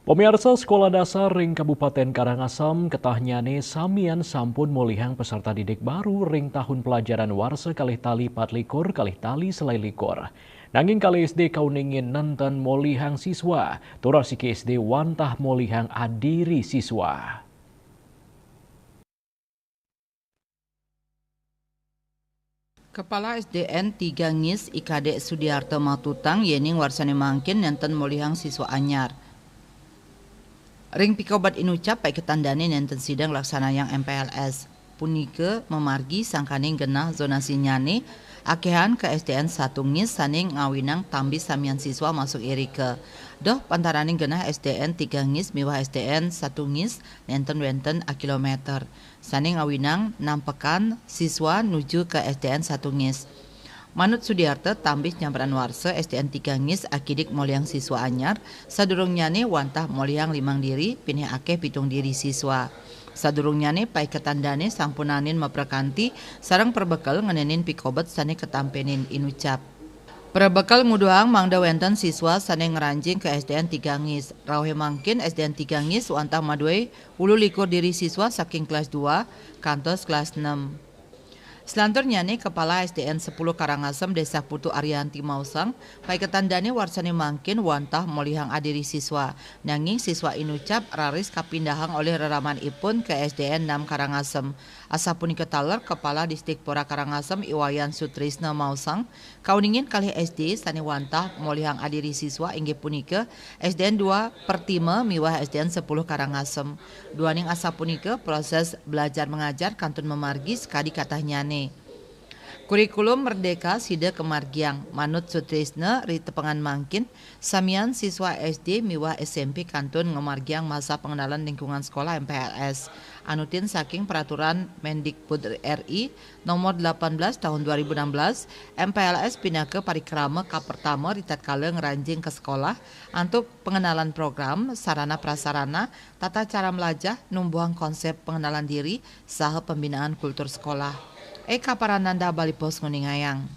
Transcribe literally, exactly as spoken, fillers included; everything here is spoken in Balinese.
Pemirsa, sekolah dasar ring Kabupaten Karangasem ketahnyane samian sampun molihang peserta didik baru ring tahun pelajaran warsa kalih tali patlikur kalih tali selailikur. Nanging kalih S D kauningin nenten molihang siswa, tur asiki S D wantah molihang adiri siswa. Kepala S D N Tiga Ngis, I Kadek Sudiarto matutang yening warsane mangkin nenten molihang siswa anyar. Ring pikobet inucap paiketan dane nenten sida nglaksanayang M P L S. Punika mamargi sangkaning genah zonasinyane akehan ka S D N Satu Ngis sane ngawinang tambih samian siswa masuk irika. Doh pantaraning genah S D N Tiga Ngis miwah S D N Satu Ngis nenten wenten akilometer. Sane ngawinang nampekan siswa nuju ka S D N Satu Ngis. Manut Sudiarto, tambih nyabran warsa S D N Tiga Ngis akidik molihang siswa anyar, sadurungnyane wantah molihang limang diri, pinih akeh pitung diri siswa. Sadurungnyane paiketan dane sampunanin maprakanti sareng perbekel ngenenin pikobet sane katampenin inucap. Prebekel nguduhang mangda wenten siswa sane ngranjing ke S D N Tiga Ngis. Rauhe mangkin S D N Tiga Ngis wantah maduai ulu likur diri siswa saking kelas dua kantos kelas enam. Selanturnyane Kepala S D N Sepuluh Karangasem Desa Putu Arianti maosang, paiketan dane warsane mangkin wantah molihang adiri siswa. Nanging siswa inucap raris kapindahang olih reraman ipun ke S D N Enam Karangasem. Asapunika taler Kepala Dispora Karangasem I Wayan Sutrisna maosang, kauningin kalih S D sane wantah molihang adiri siswa inggih punika S D N Dua Pertima miwah S D N Sepuluh Karangasem. Duaning asapunika, proses belajar mengajar kantun mamargi sakadi katahnyane. Kurikulum Merdeka sida kamargiang. Manut Sutrisna, ri tepengan mangkin, samian siswa S D miwah S M P kantun ngamargiang masa pengenalan lingkungan sekolah, M P L S. Anutin saking Peraturan Mendikbud R I Nomor delapan belas Tahun dua ribu enam belas, M P L S pinaka parikrama kapertama ritatkala ngranjing ka sekolah antuk pengenalan program, sarana prasarana, tata cara melajah, numbuhang konsep pengenalan diri, saha pembinaan kultur sekolah. Eka Parananda, Bali Post, nguningayang.